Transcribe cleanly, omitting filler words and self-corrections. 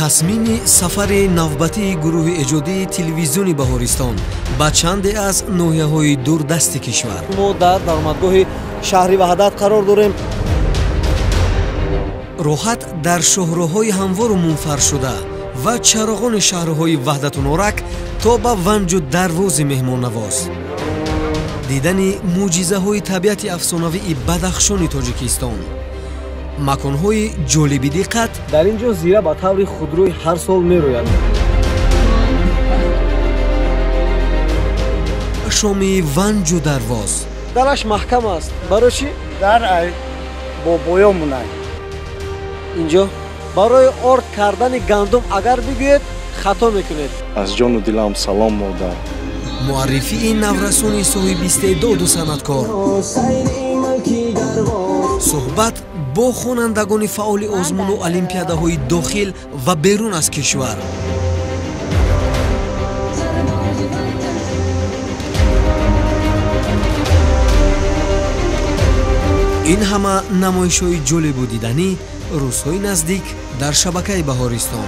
Тасмими сафари навбатии гурӯҳи эҷодии телевизиони Баҳористон ба чанде аз ноҳияҳои дурдасти кишвар. Мо дар даромадгоҳи шаҳри Ваҳдат қарор дорем. Роҳат дар шоҳроҳҳои ҳамвору мунфаршуда ва чароғони шаҳрҳои Ваҳдату Норак то ба Ванҷу Дарвози меҳмоннавоз. Дидани мӯъҷизаҳои табиати афсонавии Бадахшони Тоҷикистон. Маконҳои ҷолиби диққат. Дар ин ҷо зира ба таври худрӯй ҳар сол мерӯяд. Шоми Ванҷу Дарвоз. Дараш маҳкам аст. Барои чӣ? Дар ай бобоёмунай. Инҷо барои орд кардани гандум агар бигӯед, хато мекунед. Аз ҷону дилам салом, модар. Муаррифии наврасони соҳибистеъдоду санъаткор. Суҳбат бо хонандагони фаъоли озмуну олимпиадаҳои дохил ва берун аз кишвар. Ин ҳама намоишҳои ҷолибу диданӣ рӯзҳои наздик дар шабакаи Баҳористон.